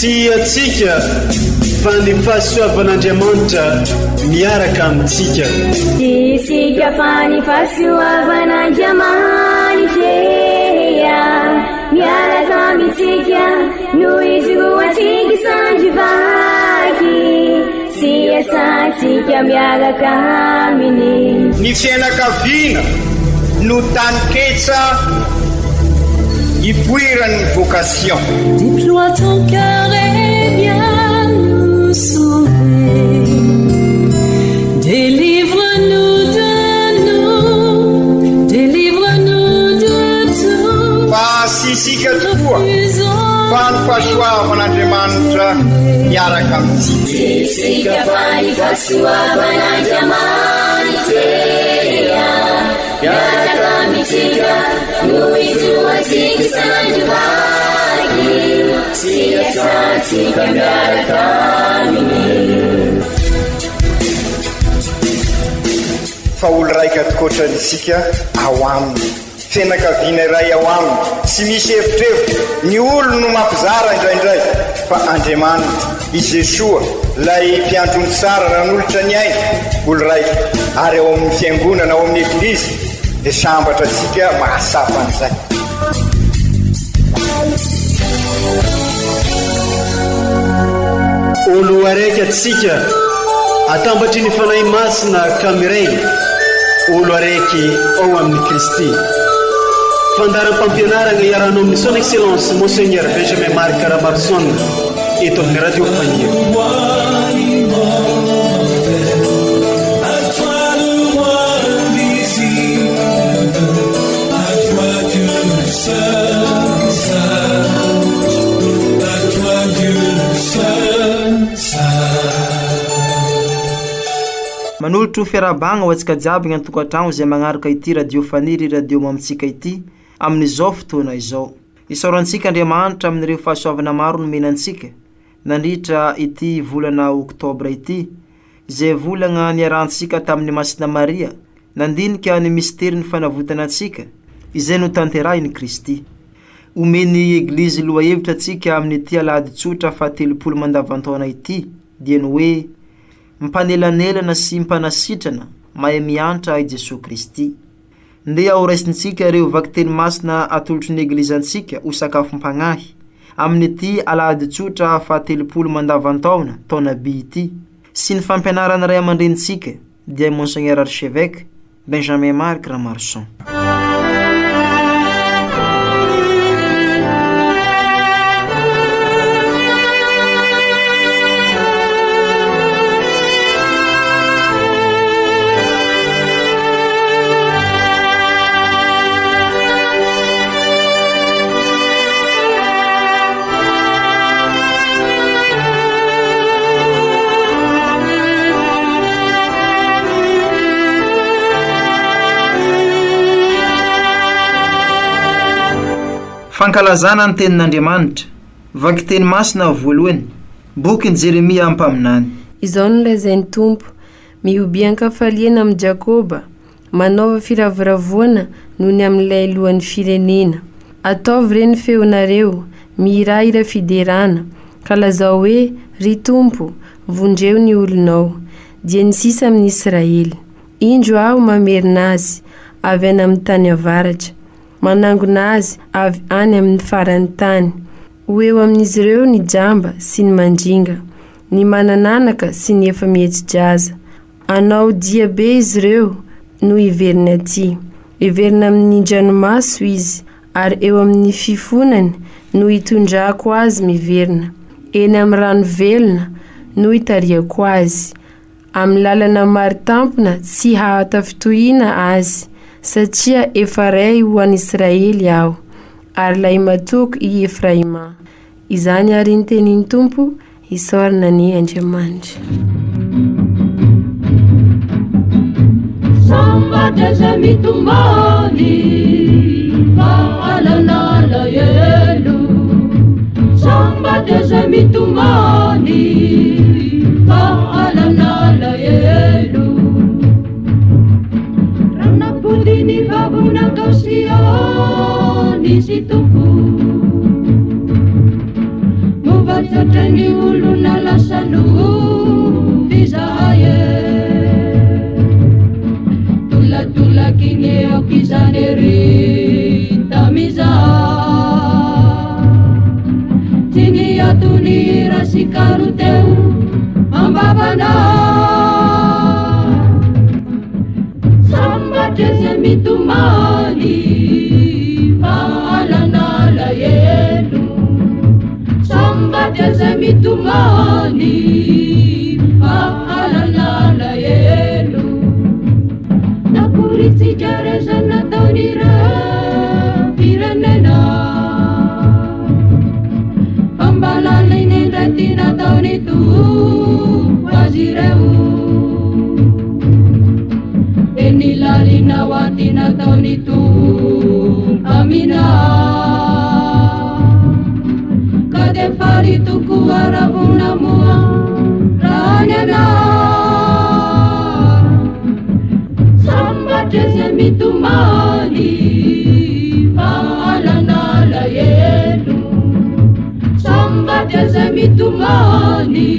Tsy antsika fa ny fahasoavan'Andriamanitra miaraka amintsika. Tsy isika fa ny fahasoavan'Andriamanitra miaraka amintsika no ijoroantsika sandry vaky sy iasantsika miaraka aminy. Ny fianakaviana no taninketsa ipoiran'ny vocation. Déploie ton cœur et viens nous sauver. Délivre-nous de nous, délivre-nous de tout. Fa tsy isika tokoa fa ny fahasoavan'Andriamanitra miaraka amintsika. Tsy isika fa ny fahasoavan'Andriamanitra miaraka amintsika no ijoroantsika sandry vaky sy iasantsika miaraka aminy. Fa olo raika tokoatrany isika ao aminy. Fianakaviana iray ao aminy, tsy misy evitrevitra, ny olony no mampizara indraindray, fa Andriamanitra, i Jesoa, ilay mpiandry omby tsara nanolotra ny ainy, olo raika, ary ao amin'ny Fiangonana, ao amin'ny Eglizy, dia sambatra antsika mahatsapa an'izay. Olo araiky atsika atambatry ny Fanahy Masina ka miray olo araiky ao amin'i Kristy. Fandaharam-pampianaragna iarahanao amin'ny Son Excellence Monseigneur Benjamin Marc Ramaroson eto amin'ny Radio Faniry. Manolotro fiarahabagna ho antsika jiaby agny an-tokantragno izay magnaraka ity radio Faniry radio mamintsika ity amin'izao fotoana izao. Isaorantsika Andriamanitra amin'ireo fahasoavana maro nomena antsika nandritra ity volana oktobra ity, izay volagna niarahantsika tamin'i Masina Maria nandinika ny misterin'ny fanavotana antsika izay notanterahin'i Kristy. Omen'ny Eglizy lohahevitra antsika amin'ity alahady tsotra fahatelopolo mandavantaona ity dia ny hoe Mpanelanelana sy Mpanasitrana mahay miantra i Jesoa Kristy. Ndeha horaisintsika ireo vakiteny masina atolotry ny Eglizy antsika ho sakafom-pagnahy amin'ity alahady tsotra fahatelopolo mandavantaona, taona by ity, sy ny fampianaran'ny ray aman-drenintsika dia i Monseigneur Archevêque Benjamin Marc Ramaroson. Fankalazana ny Tenin'Andriamanitra, Vakiteny masina voalohany, Bokin'i Jeremia mpaminany. Izao no lazain'ny Tompo, Mihobia an-kafaliana amin'i Jakoba, Manaova firavoravoana noho ny amin'ilay lohan'ny firenena. Ataovy re ny feonareo, mihirà hira fiderana, ka lazao hoe, Ry Tompo, vonjeo ny olonao, dia ny sisa amin'i Israely. Indro Aho mamerina azy avy any amin'ny tany avaratra, manangona azy avy any amin'ny faran'ny tany. Ho eo amin'izy ireo ny jamba sy ny mandringa, ny manan'anaka sy ny efa mihetsi-jaza. Hanao dia be izy ireo no hiverina aty. Hiverina amin'ny indranomaso izy, ary eo amin'ny fifonany no hitondrako azy miverina. Eny amin'ny rano velona no hitarihako azy, amin'ny lalana marin-tampona tsy hahatafintohina azy, satria efa ray ho an'Israely aho, ary lahimatoako i Efraima. Izany àry ny tenin'ny Tompo, Isaorana anie Andriamanitra. Sambatra izay mitomany fa alan'alahelo. Sambatra izay mitomany fa alan'alahelo. Raha nampody ny babo nankao Siona izy Tompo. ny olona lasa nofy izahay e. Tolatolaky ny aoka izany ery tamiza. Tsy niato ny hira sy kalo teo am-bavanay. Sambatra izay mitomany fa alan'alahelo. Sambatra izay mitomany fa alan'alahelo. Nakoritsika re izay nataon'ireo firenena. Fa mba lalina indray ty nataon'i Tompo azy ireo. Teny lalina ho aty nataon'i Tompo amina. Ka dia faly tokoa raha vao namoha raha ny anah. Sambatra izay mitomany fa alan'alahelo. Sambatra izay mitomany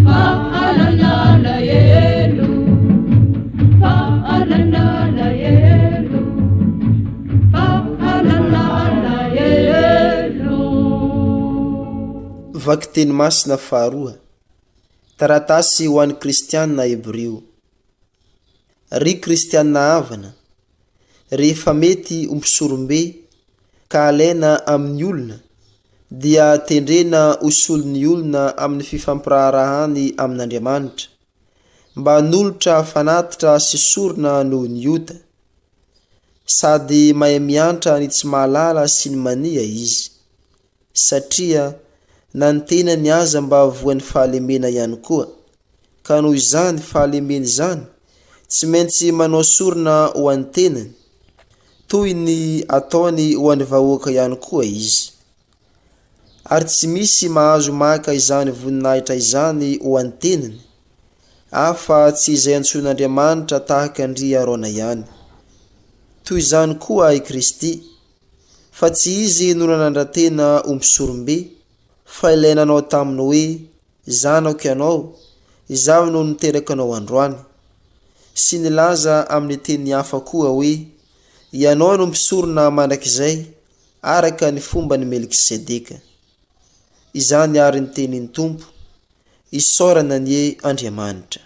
fa alan'alahelo. Fa alan'alahelo. Fa alan'alahelo. Vakiteny masina faharoa, Taratasy ho an'ny Kristianina Hebrio. Ry Kristianina havana, rehefa mety ho mpisorombe ka alaina amin'ny olona, dia tendrena ho solon'ny olona amin'ny fifampiraharahany amin'Andriamanitra, mba hanolotra fanatitra sy sorona noho ny ota. Sady mahay miantra ny tsy mahalala sy ny mania izy. satria na ny tenany aza mba voan'ny fahalemena ihany koa, ka noho izany fahalemeny izany, tsy maintsy manao sorona ho an'ny tenany, toy ny ataony ho an'ny vahoaka ihany koa izy. Ary tsy misy mahazo maka izany voninahitra izany ho an'ny tenany, afa tsy izay antsoin'Andriamanitra tahaka an-dry Arona ihany. Toy izany koa i Kristy, Fa tsy izy no nanandra-tena ho mpisorombe, fa ilay nanao taminy hoe, Zanako ianao, izaho no niteraka anao androany. Sy nilaza amin'ny teny hafa koa hoe, Ianao no mpisorona mandrakizay, araka ny fomban'i Melkisedeka. Izany àry ny tenin'ny Tompo. Isaorana anie Andriamanitra.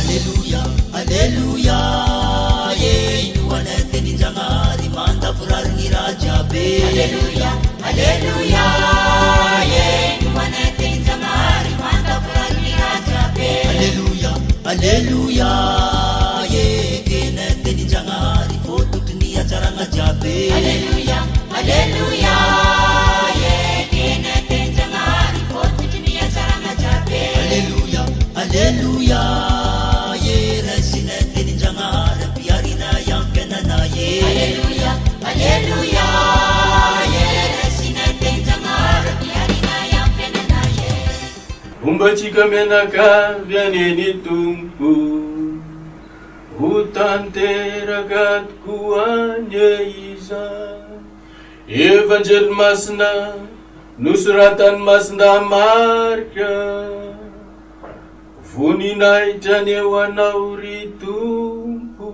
Aleloia, aleloia, eh, inoanay tenin-Jagnahary mandavorary ny raha jiaby. Aleloia, aleloia, eh, inoanay tenin-Jagnahary mandavorary ny raha jiaby. Aleloia, aleloia, eh, ekenay tenin-Jagnahary fototry ny hatsaragna jiaby. Aleloia, aleloia, ekena tenin-Jagnahary fototry ny hatsaragna jiaby. Aleloia, aleloia, eh, raisinay tenin-Jagnahary ampiharinay amin'ny fiainanay, eh. Aleloia, aleloia, eh, raisinay tenin-Jagnahary ampiharinay amin'ny fiainanay, eh. Homba antsika mianakavy anie ny Tompo. Ho tanteraka tokoa anie izany. Evanjely masina nosoratan'i Masindahy Marka. Voninahitra anie ho anao ry Tompo.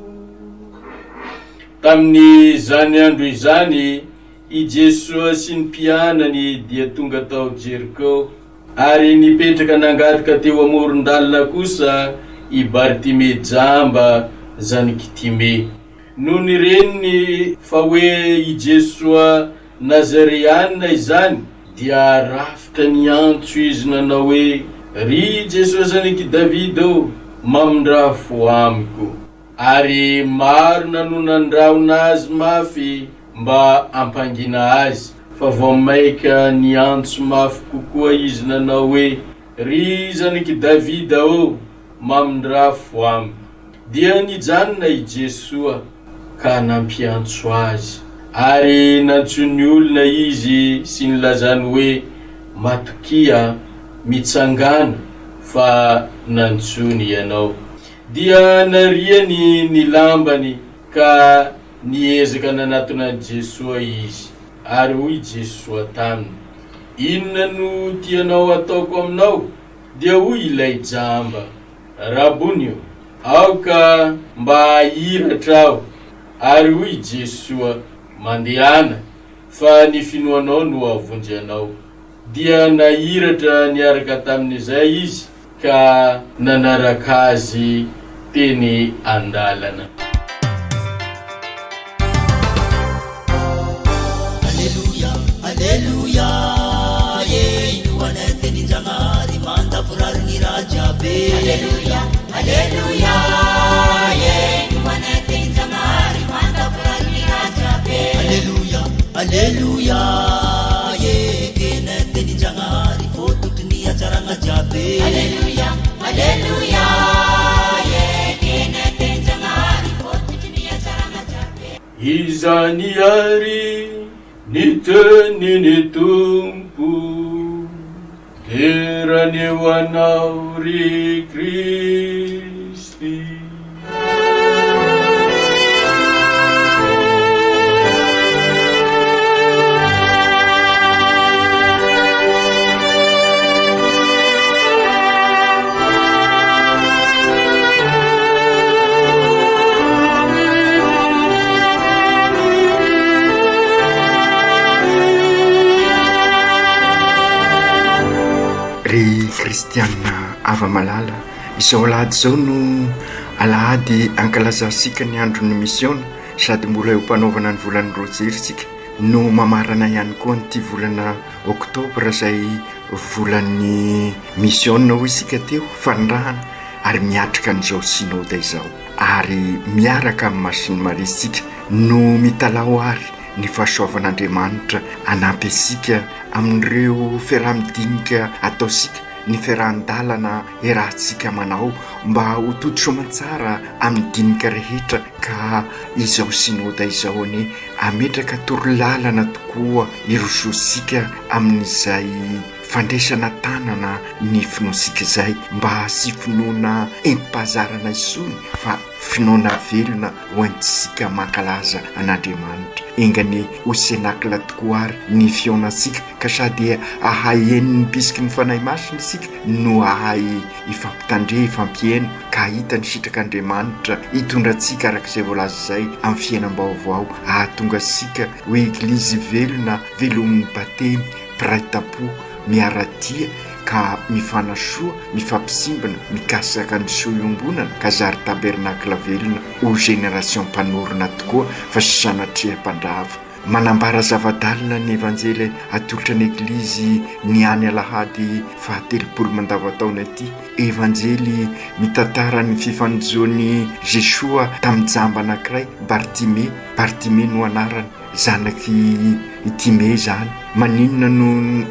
Tamin'izany andro izany, i Jesoa sy ny mpianany dia tonga tao Jeriko. Ary nipetraka nangataka teo amoron-dalana kosa i Bartime jamba, zanak'i Time. Nony reniny fa hoe i Jesoa Nazareana izany, dia rafitra niantso izy nanao hoe, Ry Jesoa zanak'i Davida ô, mamindrà fo amiko. Ary maro no nandrahona azy mafy mba hampangina azy, fa vao mainka niantso mafy kokoa izy nanao hoe, Ry zanak'i Davida ô, mamindrà fo amiko. Dia nijanona i Jesoa ka nampiantso azy. Ary nantsoin'ny olona izy sy nilazany hoe, Matokia, mitsangàna, fa nantsoiny ianao. Dia nariany ny lambany ka niezaka nanatona an'i Jesoa izy. Ary hoy Jesoa taminy, Inona no tianao hataoko aminao? Dia hoy ilay jamba, Rabony ô, aoka mba hahiratra aho. Ary hoy i Jesoa, Mandehana, fa ny finoanao no hahavonjy anao. Dia nahiratra niaraka tamin'izay izy ka nanaraka azy teny an-dalana. Aleloia, aleloia, e inoanay tenin-Jagnahary mandavorary ny raha jiaby e. Aleloia, aleloia, e inoanay tenin-Jagnahary mandavorary ny raha jiaby e. Aleloia, aleloia, e ekenay tenin-Jagnahary fototry ny hatsaragna jiaby e. Aleloia, aleloia, e ekenay tenin-Jagnahary fototry ny hatsaragna jiaby e. Izany àry ny tenin'ny Tompo, Dera anie ho Anao, ry Kristy. Ry kristiana hava-malala, izao alahady izao no alahady ankalazantsika ny andron'ny misiona sady mbola eo am-panaovana ny volan'ny Rojery isika no mamarana ihany koa an'ity volana oktobra izay volan'ny misiona hoy isika teo, fanirahana ary miatrika an'izao synoda izao ary miaraka amin'i Masin'i Maria isika no mitalaho ary ny fahasoavan'Andriamanitra hanampy antsika amin'ireo fiaraha-midinika ataontsika, ny fiarahan-dalana iarahantsika manao mba ho tody soamantsara amin'ny dinika rehetra ka izao synoda izao anie hametraka torolalana tokoa hirosoantsika amin'izay fandraisana tanana ny finoantsika izay mba tsy finoana entim-pahazarana intsony fa finoana velona ho antsika mankalaza an'Andriamanitra. Enga anie ho Cenacle tokoa ary ny fihaonantsika ka sady hahay heno ny bisiky ny Fanahy Masina isika no hahay hifampitandre, hifampihaino ka hahita ny sitrak'Andriamanitra hitondra antsika araka izay voalaza izay amin'ny fiainam-baovao hahatonga antsika ho Eglizy velona velomin'ny Batemy, mpiray tampo, miara-dia ka mifanasoa, mifampisimbina, mikasaka ny soa iombonana ka zary tabernakla velona ho génération mpanorina tokoa fa tsy sanatria mpandrava. Manambara zava-dalina ny Evanjely atolotra ny Eglizy ny any alahady fahatelopolo mandavantaona ity. Evanjely mitantara ny fifanojoan'i Jesoa tamin'ny jamba anankiray, Bartime, Bartime no anarany, zanak'i Time izany. Maninona no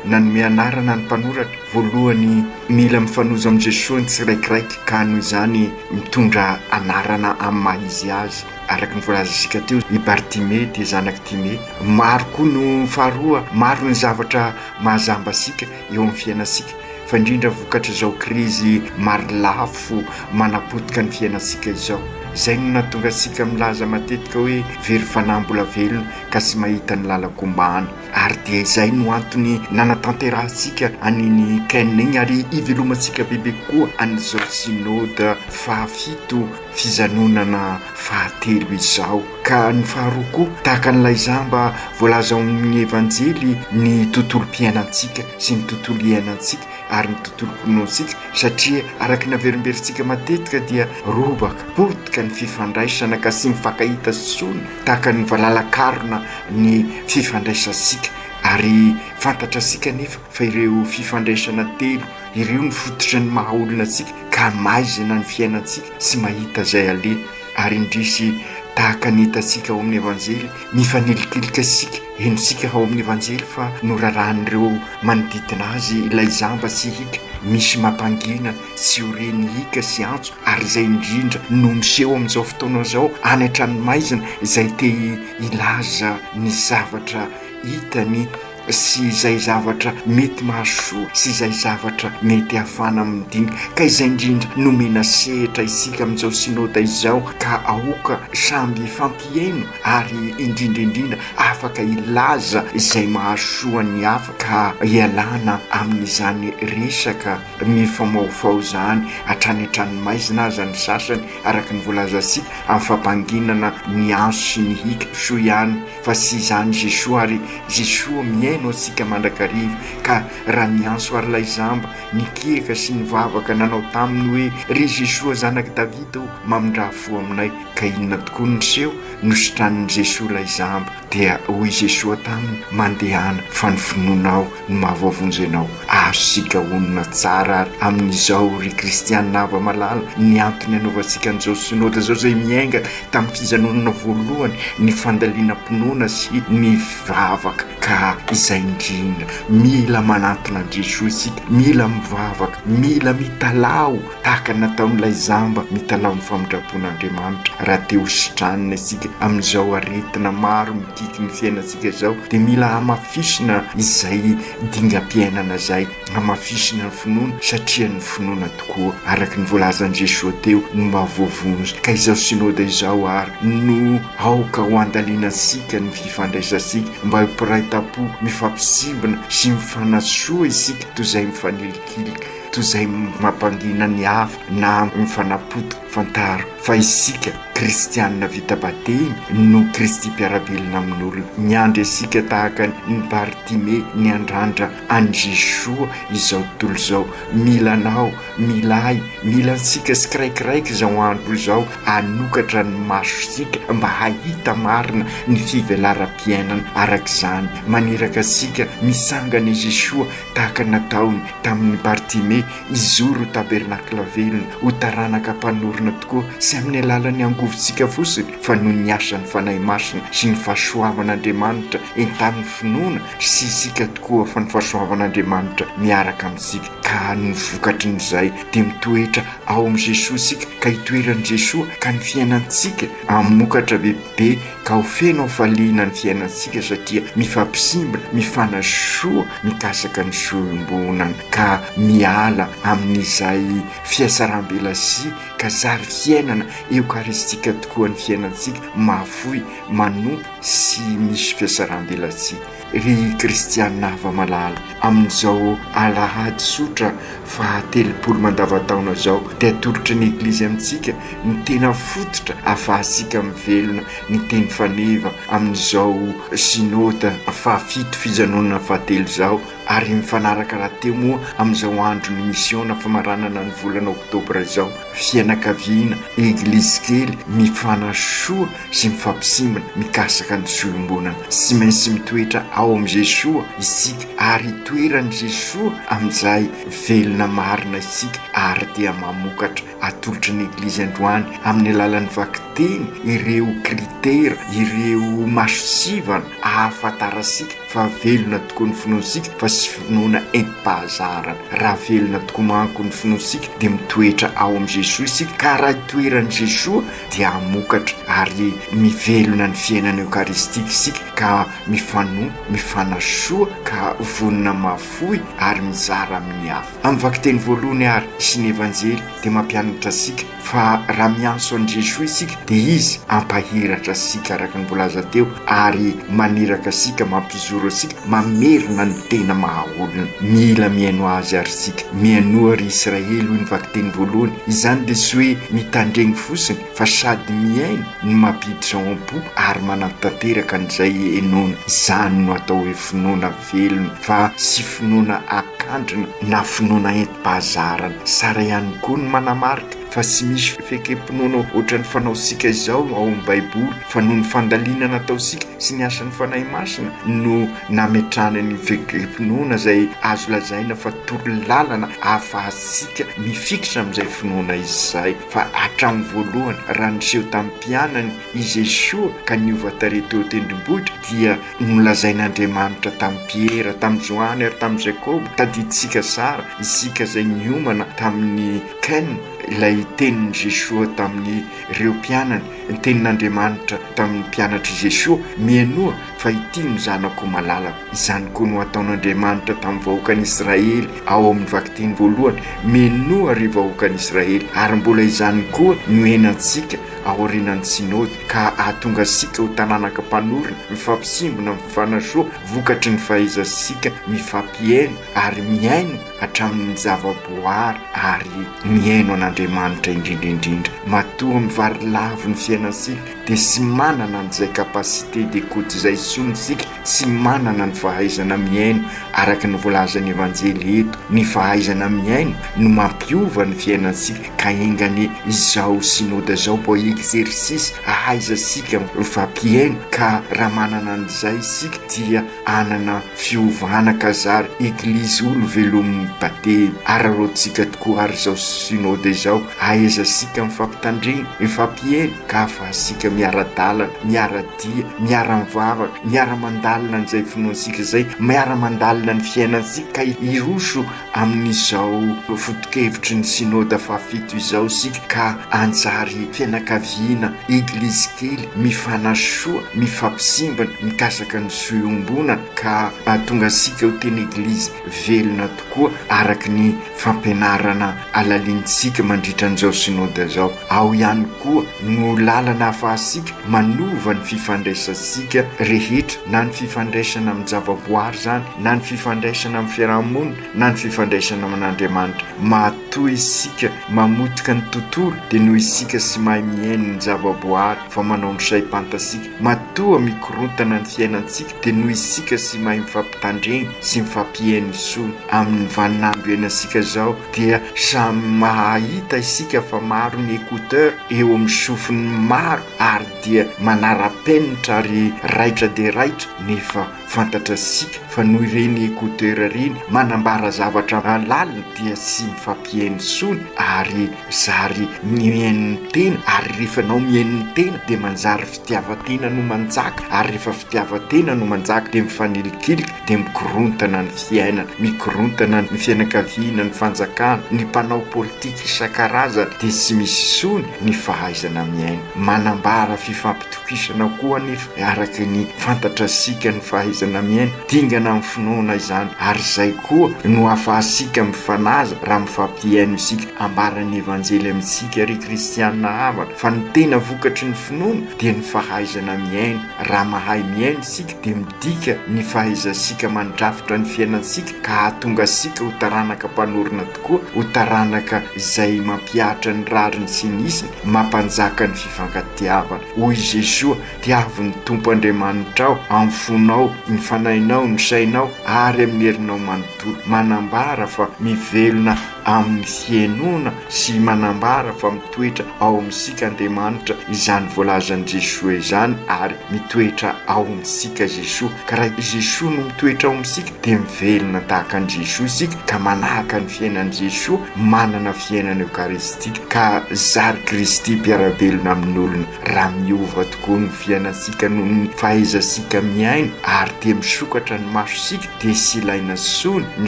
nanome anarana ny mpanoratra? Voalohany, mila mifanojo amin'i Jesoa ny tsiraikiraiky ka noho izany mitondra anarana amin'ny maha izy azy. Araka ny voalazantsika teo, i Bartime dia zanak'i Time. Maro koa no faharoa, maro ny zavatra mahazamba antsika eo amin'ny fiainantsika, fa indrindra vokatr'izao krizy marolafo manapotika ny fiainantsika izao. Izay no nahatonga antsika milaza matetika hoe very fanahy mbola velona ka tsy mahita ny lalan-kombana. Ary dia izay no antony nanatanterahantsika an'iny Ken iny ary hivelomantsika bebe kokoa an'izao Synode fahafito fijanonana fahatelo izao. Ka ny faharoa koa, tahaka an'ilay jamba voalaza ao amin'ny Evanjely ny tontolom-piainantsika sy ny tontolo iainantsika ary ny tontolom-pinoantsika satria araka ny averimberintsika matetika dia robaka, potika ny fifandraisana ka tsy mifankahita intsony tahaka ny valalakarona ny fifandraisantsika ary fantatrasika anefa fa ireo fifandraisana telo Ireo no fototra ny maha olona antsika ka maizina ny fiainantsika sy mahita izay aleha. Ary indrisy tahaka ny hitantsika ao amin'ny Evanjely, mifanilikilika isika, henontsika ao amin'ny Evanjely fa norarahan'ireo manodidina azy ilay jamba sy hika, misy mampangina tsy ho re ny hika sy antso ary izay indrindra no miseho amin'izao fotoana izao any an-tranomaizina izay te hilaza ny zavatra hitany. sy izay zavatra mety mahasoa sy izay zavatra mety hahafahana midinika ka izay indrindra nomena sehatra isika amin'izao Synoda izao ka aoka samby hifampihaino ary indrindra indrindra afaka hilaza izay mahasoa ny hafa ka hialana amin'izany resaka mifamahofaho izany hatrany an-tranomaizina aza ny sasany araka ny voalazantsika amin'ny fampanginana ny antso sy ny hika soa ihany fa tsy izany Jesoa ary Jesoa mihaino antsika mandrakariva ka raha niantso ary ilay jamba nikiaka sy nivavaka nanao taminy hoe ry Jesoa zanak'i Davida ô mamindrà fo aminay ka inona tokoa no niseho? Nositranin'i Jesoa ilay jamba dia hoy Jesoa taminy mandehana fa ny finoanao no mahavoavonjy anao. Azontsika honina tsara ary amin'izao ry kristiana hava-malala ny antony anaovantsika an'izao synoda izao izay miainga tamin'ny fijanonana voalohany ny fandalinam-pinoana sy ny vavaka ka izay indrindra mila manantona an'i Jesoa isika, mila mivavaka, mila mitalaho tahaka ny nataon'ilay jamba mitalaho ny famindram-pon'Andriamanitra raha te ho sitranina isika amin'izao aretina maro mikiky ny fiainantsika izao dia mila hamafisina izay dingam-piainana izay, hamafisina ny finoana satria ny finoana tokoa araka ny voalazan'i Jesoa teo no mahavoavonjy ka izao Synoda izao ary no aoka ho andalinantsika ny fifandraisantsika mba ho mpiray tampo mifampisimbina sy mifanasoa isika toy izay mifanilikilika toy izay mampangina ny hafa na mifanapotika fantaro fa isika Kristianina vita batemy no Kristy mpiara-belona amin'olona. Miandry antsika tahaka ny Bartime niandrandra an'i Jesoa izao tontolo izao. Mila anao, mila ahy, mila antsika tsikiraikiraiky izao andro izao hanokatra ny masontsika mba hahita marina ny fivelaram-piainana. Araka izany, maniraka antsika mitsangana i Jesoa tahaka ny nataony tamin'i Bartime hijoro ho tabernakla velona, ho taranaka mpanorina tokoa, tsy amin'ny alalan'ny angovontsika fotsiny, fa noho ny asan'ny Fanahy Masina sy ny fahasoavan'Andriamanitra entanin'ny finoana sy isika tokoa fa ny fahasoavan'Andriamanitra miaraka amintsika, ka ny vokatrin'izay dia mitoetra ao amin'i Jesoa isika, ka itoeran'i Jesoa, ka ny fiainantsika hamokatra bebe ka ho feno hafaliana ny fiainantsika satria mifampisimbina, mifanasoa, mikasaka ny soa iombonana ka miala amin'izay fihatsarambelatsihy ka zary fiainana eokaristika tokoa ny fiainantsika, mahafoy, manompo sy misy fihatsarambelatsihy. Ry kristiana hava-malala, amin'izao alahady tsotra faha 30 mandavantaona izao dia atolotry ny Eglizy amintsika ny tena fototra ahafahantsika mivelona ny teny faneva amin'izao Synoda fahafito fijanonana fahatelo izao ary mifanaraka rahateo moa amin'izao andron'ny misiona famaranana ny volana oktobra izao. Fianakaviana, Eglizy kely mifanasoa sy mifampisimbina mikasaka ny soa iombonana. Tsy maintsy mitoetra ao amin'i Jesoa isika ary itoeran'i Jesoa amin'izay velona marina isika ary dia mamokatra. Atolotry ny Eglizy androany amin'ny alalan'ny vakiteny ireo kritera, ireo masosivana ahafantarantsika fa velona tokoa ny finoantsika fa tsy finoana entim-pahazarana. Raha velona tokoa manko ny finoantsika dia mitoetra ao amin'i Jesoa isika ka raha itoeran'i Jesoa dia hamokatra ary mivelona ny fiainana eokaristika isika ka mifanompo, mifanasoa ka vonona mahafoy ary mizara amin'ny hafa. Amin'ny vakiteny voalohany ary sy ny Evanjely dia mampianatra antsika fa raha miantso an'i Jesoa isika dia Izy hampahiratra antsika araka ny voalaza teo ary maniraka antsika, mampijoro antsika, mamerina ny tena maha olona. Mila mihaino Azy àry isika. Mihainoa ry Israely hoy ny vakiteny voalohany. Izany dia tsy hoe mitandregny fotsiny fa sady mihaino no mampiditra ao am-po ary manatanteraka an'izay henoina. Izany no atao hoe finoana velona fa tsy finoana akandrina na finoana entim-pahazarana. Tsara ihany koa ny manamarika fa tsy misy fekem-pinoana ohatran'ny fanaontsika izao ao amin'ny Baiboly fa noho ny fandalinana ataontsika sy ny asan'ny Fanahy Masina no nametrahana ny fekem-pinoana izay azo lazaina fa torolalana ahafahantsika mifikitra amin'izay finoana izay fa hatramin'ny voalohany raha niseho tamin'ny mpianany i Jesoa ka niova tarehy teo an-tendrombohitra dia Nolazain'Andriamanitra tamin'i Piera, tamin'i Joany ary tamin'i Jakoba, tadidintsika tsara, isika izay niomana tamin'ny Ken, ilay tenin'i Jesoa tamin'ireo mpianany, ny tenin'Andriamanitra tamin'ny mpianatr'i Jesoa, Mihainoa! fa ity no Zanako malalako. Izany koa no ataon'Andriamanitra tamin'ny vahoakan'Israely ao amin'ny vakiteny voalohany, Minoa ry vahoakan'Israely, ary mbola izany koa no iainantsika aorianan'ny Synody, ka hahatonga antsika ho tananaka mpanorina, mifampisimbina, mifanasoa vokatry ny fahaizantsika mifampihaino ary mihaino hatramin'ny zavaboary ary mihaino an'Andriamanitra indrindra indrindra. Matoa mivarilavo ny fiainantsika dia tsy manana an'izay capacité d'écoute izay intsony isika, tsy manana ny fahaizana mihaino araka ny voalazan'ny Evanjely eto. Ny fahaizana mihaino no mampiova ny fiainantsika ka enga anie izao Synoda izao mba ho exercice ahaizantsika mifampihaino ka raha manana an'izay isika dia hanana fiovana ka zary Eglizy olo velomin'ny batemy. Araraotintsika tokoa ary izao Synode izao ahaizantsika mifampitandrina, mifampiheno ka ahafahantsika miara-dalana, miara-dia, miara-mivavaka, miara-mandalina an'izay finoantsika izay, miara-mandalina ny fiainantsika ka hiroso Amin'izao foto-kevitry ny Synoda fahafito izao isika ka hanjary fianakaviana, Eglizy kely, mifanasoa, mifampisimbina, mikasaka ny soa iombonana ka hahatonga antsika ho tena Eglizy velona tokoa araka ny fampianarana alalinintsika mandritra an'izao Synoda izao. Ao ihany koa no lalana ahafahantsika manova ny fifandraisantsika rehetra na ny fifandraisana amin-javaboary izany na ny fifandraisana amin'ny fiaraha-monina na ny fifandraisana amin'Andriamanitra. Matoa isika mamotika ny tontolo dia noho isika tsy mahay mihaino ny zavaboary fa manao ny saim-pantatsika. Matoa mikorontana ny fiainantsika dia noho isika tsy mahay mifampitandregny sy mifampihaino intsony. Amin'ny vaninandro iainantsika izao dia samy mahita isika fa maro ny écouteur eo amin'ny sofin'ny maro ary dia manara-penitra ary raitra dia raitra nefa Fantatrasika fa noho ireny écouteur ireny manambara zavatra lalina dia tsy mifampihaino intsony ary zary mihaino ny tena ary rehefa anao mihaino ny tena dia manjary fitiavan-tena no manjaka ary rehefa fitiavan-tena no manjaka dia mifanilikilika dia mikorontana ny fiainana, mikorontana ny fianakaviana, ny fanjakana, ny mpanao politika isan-karazany dia tsy misy intsony ny fahaizana mihaino. Manambara fifampitokisana koa anefa Araka ny fantatrasika ny fahaizana miaina, dingana amin'ny finoana izany, ary izay koa no ahafahantsika mifanaza raha mifampihaino isika. Ambaran'ny Evanjely amintsika, ry kristiana havana, fa ny tena vokatry ny finoana dia ny fahaizana mihaino. Raha mahay mihaino isika dia midika ny fahaizantsika mandrafitra ny fiainantsika ka hahatonga antsika ho taranaka mpanorina tokoa, ho taranaka izay mampihatra ny rariny sy ny hisiny, mampanjaka ny fifankatiavana. Hoy i Jesoa, Tiavo ny Tompo Andriamanitrao amin'ny fonao, ny fanahinao, ny sainao ary amin'ny herinao manontolo. Manambara fa mivelona amin'ny fihainoana sy manambara fa mitoetra ao amintsika Andriamanitra izany voalazan'i Jesoa izany ary mitoetra ao amintsika Jesoa. Ka raha i Jesoa no mitoetra ao amintsika dia mivelona tahaka an'i Jesoa isika ka manahaka ny fiainan'i Jesoa, manana fiainana eokaristika ka zary Kristy mpiara-belona amin'olona. Raha miova tokoa ny fiainantsika noho ny fahaizantsika mihaino ary dia misokatra ny masontsika dia tsy ilaina intsony ny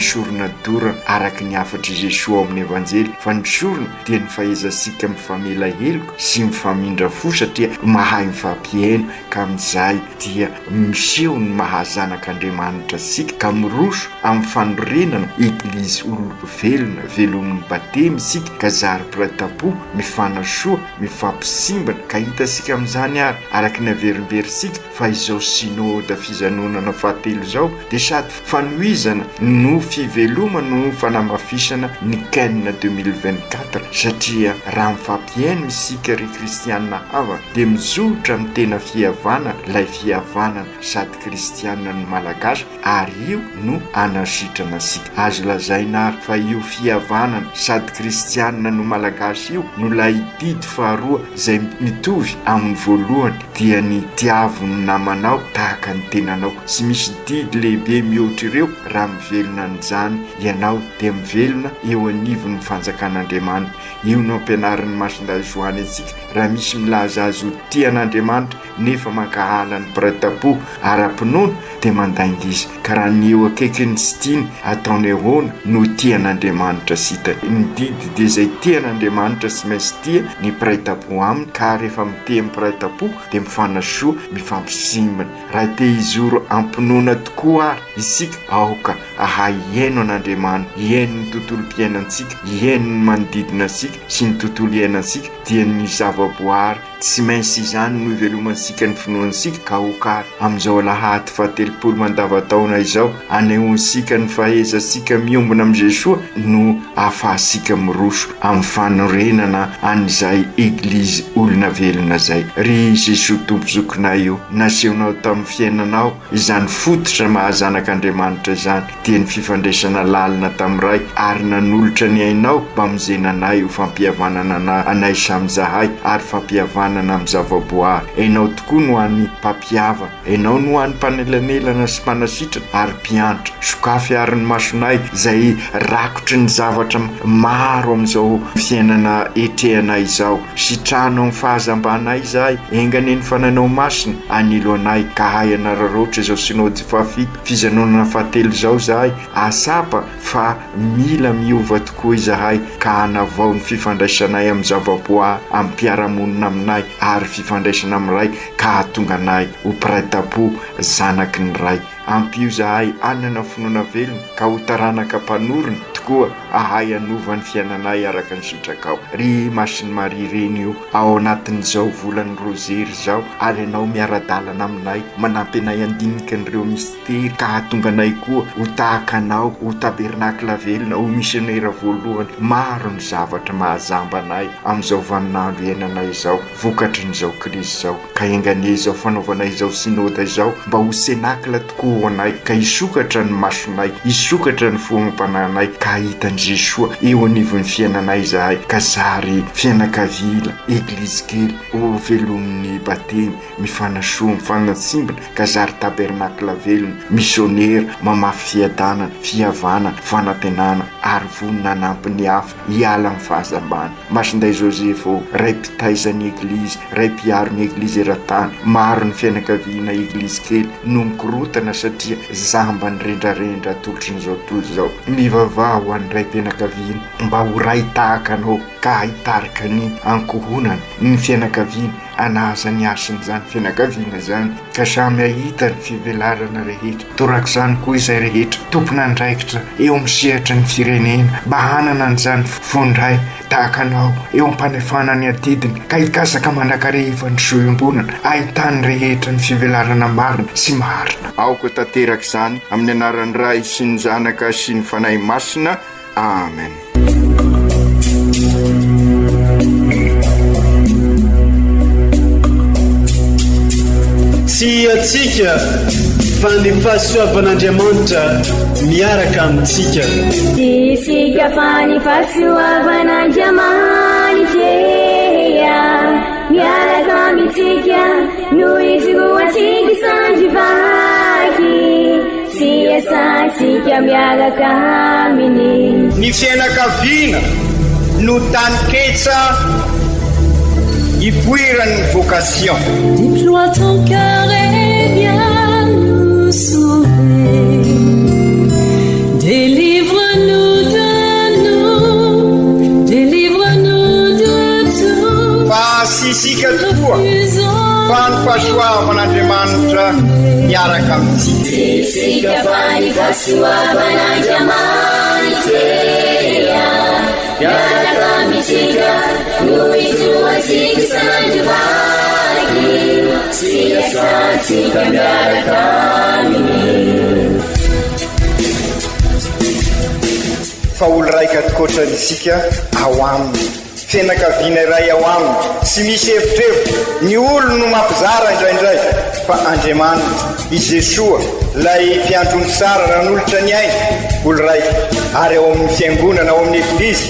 sorona dorana araka ny hafatr'i Jesoa ao amin'ny Evanjely fa ny sorona dia ny fahaizantsika mifamela heloka sy mifamindra fo satria mahay mifampihaino ka amin'izay dia miseho ny maha zanak'Andriamanitra antsika ka miroso amin'ny fanorenana Eglizy olo-velona velomin'ny batemy isika ka zary mpiray tampo mifanasoa mifampisimbina ka hitantsika amin'izany ary araka ny averimberintsika fa izao Synoda fizanonana fahatelo izao dia sady fanohizana no fivelomana no fanamafisana ny Ken 2024 satria raha mifampihaino isika ry kristiana havana dia mizotra amin'ny tena fihavanana ilay fihavanana sady kristiana no malagasy ary io no anasitrana antsika. Azo lazaina ary fa io fihavanana sady kristiana no malagasy io no lay didy faharoa izay mitovy amin'ny voalohany dia ny tiavo ny namanao tahaka ny tenanao. Tsy misy didy lehibe mihoatra ireo raha mivelona an'izany ianao dia mivelona eo anivon'ny fanjakan'Andriamanitra. Io no ampianarin'i Masindahy Joany antsika raha misy milaza azy ho tia an'Andriamanitra nefa mankahala. mankahala ny mpiray tampo ara-pinoana dia mandainga izy, ka raha ny eo akaikiny tsy tiany ataony ahoana no tia an'Andriamanitra sy hitany? Ny didy dia izay tia an'Andriamanitra sy maintsy tia ny mpiray tampo aminy, ka rehefa mitia ny mpiray tampo dia mifanasoa, mifampisimbina. Raha te hizoro am-pinoana tokoa ary isika, aoka hahay hihaino an'Andriamanitra, hihaino ny tontolom-piainantsika, hihaino ny manodidina antsika sy ny tontolo iainantsika, dia ny zavaboary Tsy maintsy izany no ivelomantsika ny finoantsika ka aoka ary amin'izao alahady fahatelopolo mandavantaona izao anehoantsika ny fahezantsika miombona amin'i Jesoa no ahafahantsika miroso amin'ny fanorenana an'izay Eglizy olona velona izay. Ry Jesoa Tompo Zokinay o, nasehonao tamin'ny fiainanao izany fototra maha zanak'Andriamanitra izany, dia ny fifandraisana lalina tamin'ny Ray, ary nanolotra ny ainao mba hamonjena anay ho fampihavanana anay samy izahay ary fampihavanana amin'ny zavaboary. Enao tokoa no hany Mpampihavana, Enao no hany Mpanelanelana sy Mpanasitrana ary Mpiantra. Sokafy àry ny masonay izay rakotry ny zavatra maro amin'izao fiainana etrehanay izao. Sitrano amin'ny fahazambanay izahay, enga anie ny Fanahinao Masina hanilo anay ka hahay hanararaotra izao Sinaody fahafito Fijanonana fahatelo izao izahay hahatsapa fa mila miova tokoa izahay ka hanavao ny fifandraisanay amin'ny zavaboary, amin'ny mpiara-monina aminay ary fifandraisana amin'ny Ray ka hahatonga anay ho mpiray tampo zanaky ny Ray. Ampio izahay hanana finoana velona ka ho taranaka mpanorina tokoa hahay hanova ny fiainanay araka ny sitrakao. Ry Masin'i Maria Reny o, ao anatin'izao volan'ny Rozery izao, ary Ianao miara-dalana aminay, manampy anay handinika an'ireo mistery ka hahatonga anay koa ho tahaka Anao, ho tabernakla velona, ho misionera voalohany. Maro ny zavatra mahazamba anay amin'izao vaninandro iainanay izao, vokatrin'izao krizy izao. Ka enga anie izao fanaovana izao Synoda izao mba ho Cénacle tokoa ho anay, ka hisokatra ny masonay, hisokatra ny fo amam-panahinay, ka hahita an'i Jesoa eo anivon'ny fiainanay izahay, ka zary fianakaviana, Eglizy kely, ho velomin'ny batemy, mifanasoa, mifanatsimbina, ka zary Tabernacle velona, misionera, mamafy fiadanana, fihavanana, fanantenana, ary vonona hanampy ny hafa hiala amin'ny fahazambana. Masindahy Joseph ô, Ray mpitaiza ny Eglizy, Ray mpiaro ny Eglizy eran-tany, maro ny fianakaviana Eglizy kely no mikorontana satria jamba ny rendrarendra atolotrin'izao tontolo izao. Mivavaha ho an'ny raim-pianakaviana mba ho ray tahaka anao ka hitarika ny ankohonana, ny fianakaviana, hanaja ny hasin'izany fianakaviana izany ka samy hahita ny fivelarana rehetra. Torak'izany koa izay rehetra tompon'andraikitra eo amin'ny sehatry ny firenena mba hanana an'izany fon-dray tahaka anao eo am-panefana ny adidiny ka hikasaka mandrakariva ny zo iombonana ahitan'ny rehetra ny fivelarana marina sy maharitra. Aoka ho tanteraka izany amin'ny anaran'ny Ray sy ny Zanaka sy ny Fanahy Masina. Amen. Tsy antsika fa ny fahasoavan'Andriamanitra miaraka amintsika. Tsy isika fa ny fahasoavan'Andriamanitra miaraka amintsika no ijoroantsika sandry vaky. Sy iasantsika miaraka aminy. Ny fiainakaviana no taninketsa ipoiran'ny vocation. Déploie ton cœur et viens nous sauver. Délivre-nous de nous, délivre-nous de tout. Fa tsy isika tokoa fa ny fahasoavan'Andriamanitra miaraka amintsika. Tsy isika fa ny fahasoavan'Andriamanitra miaraka amintsika no ijoroantsika isan'andro vaky sy iasantsika miaraka aminy. Fa olo raika tokoatra isika ao aminy. Fianakaviana iray ao aminy, tsy misy evitrevitra, ny olony no mampizara indraindray, fa Andriamanitra, i Jesoa, ilay Mpiandry omby tsara nanolotra ny ainy, olo raika, ary ao amin'ny Fiangonana, ao amin'ny Eglizy,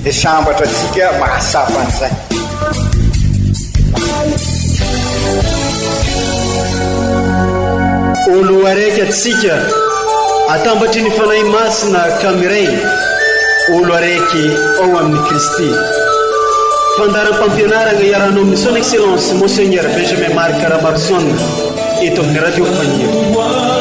dia sambatra antsika mahatsapa an'izay. Olo araiky atsika atambatry ny Fanahy Masina ka miray olo araiky ao amin'i Kristy. Fandaharam-pampianaragna iarahanao amin'ny Son Excellence Monseigneur Benjamin Marc Ramaroson. eto amin'ny Radio Faniry.